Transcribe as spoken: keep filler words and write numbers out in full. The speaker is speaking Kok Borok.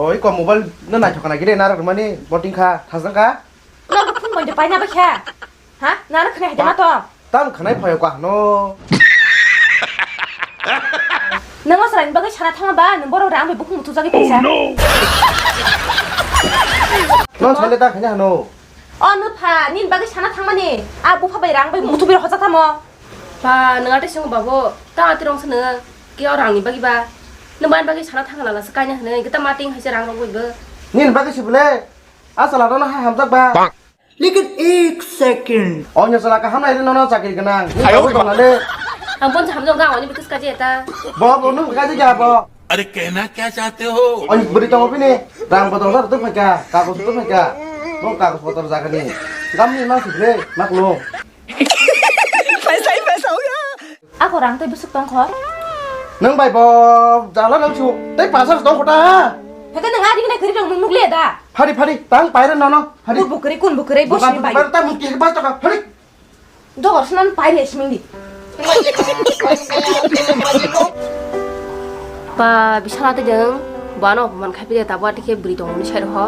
Oi, ko mobile no naithok kana gire nara rwmani boting kha, thajang kha. Nang phone bai paina ba kha. Ha? Nara khna hede ma to. Tam khanai phayo ka no. Nang asra ni bagwi sana thangma ba, nang boro rang bai bukhung mutu jagwi paisa. No sale ta khanya no. O no pha, nin bagwi sana thangmani. A bupha bai rang bai mutu bai hoja thamo. Pa, nang ate sung babo, ta ate rong sana. Ke o rang ni bagwi ba. Nang ban bagwi sana thangla la sa kaina hne, kita mating haise rang rong bai ba. Nin bagwi sibule. Asala rona ha hamjak ba. Lekin ek second. Onyo sala ka hamnai ri nono chakri ganang. Ayo. Tonale. Ang pon hamjong ga oni bitus kaje ta. Bo bo nung kaje ga bo. अरे कहना क्या चाहते हो? Onyo beri tongo bini. Rang bodol sar tu phaka, kagos tu phaka. Bo kagos bodol jagani. Gamni ma sibule, maklo. Paisa hi paisa ho gaya. Ako rang tei bwswk tong kho? Nwng bai bo jala nang su tei paisa tong kho ta. Heke nwng ari gnai kwrwi rang nwng nukle da. Phari phari tang paira nono phari. Kun bukri kun bukri bo Bukan sini bai. Paira ta mukti hek bas taka phari. Dogor sunan paira simi di. Ba bisala te jeng bano man khapi de tabwa tike bri tong ni sai ho.